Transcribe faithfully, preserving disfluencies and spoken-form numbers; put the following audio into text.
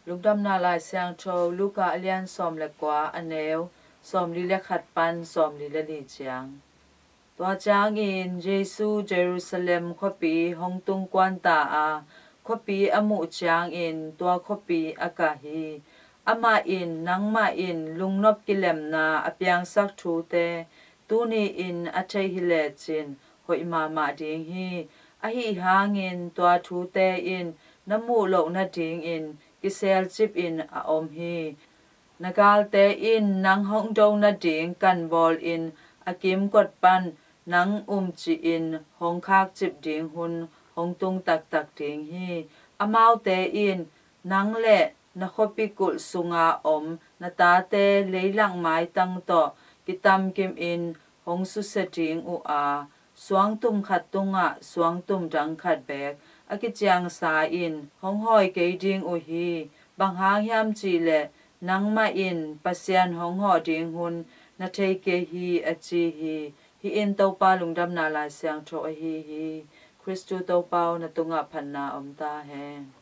Lungdamna Lai Siangtho Luka a lian sawm le kua, a neu sawmli le khat pan sawmli le li ciang. Tua ciangin Jesu Jerusalem khuapi hong tung kuan ta a, khuapi a muh ciangin tua khuapi a kah hi. Amah in, "Nangmah in lungnop kilemna a piangsak thute tuni-in a thei hi lecin hoih mahmah ding hi. Ahi hangin tua thute in na muh loh nadingin kiselcip in a om hi. Na galte in nang hong do nading kan bawlin a kimkot pan nang umcih in hong khakcip ding hun hong tung taktak ding hi. Amaute in nang le na khuapi kulh sunga om na tate leilak maitang tawh kitamkim in hong susia ding uh a, suangtum khat tungah suangtum dang khat beek a kiciangsa in hong hawi kei ding uh hi. Bang hang hiam cih leh nangmah in Pasian hong hawh ding hun na thei kei hi," a ci hi. Hih in Topa Lungdamna Lai Siangtho ahi hi. Khristu Topa aw, na tungah phatna om ta hen.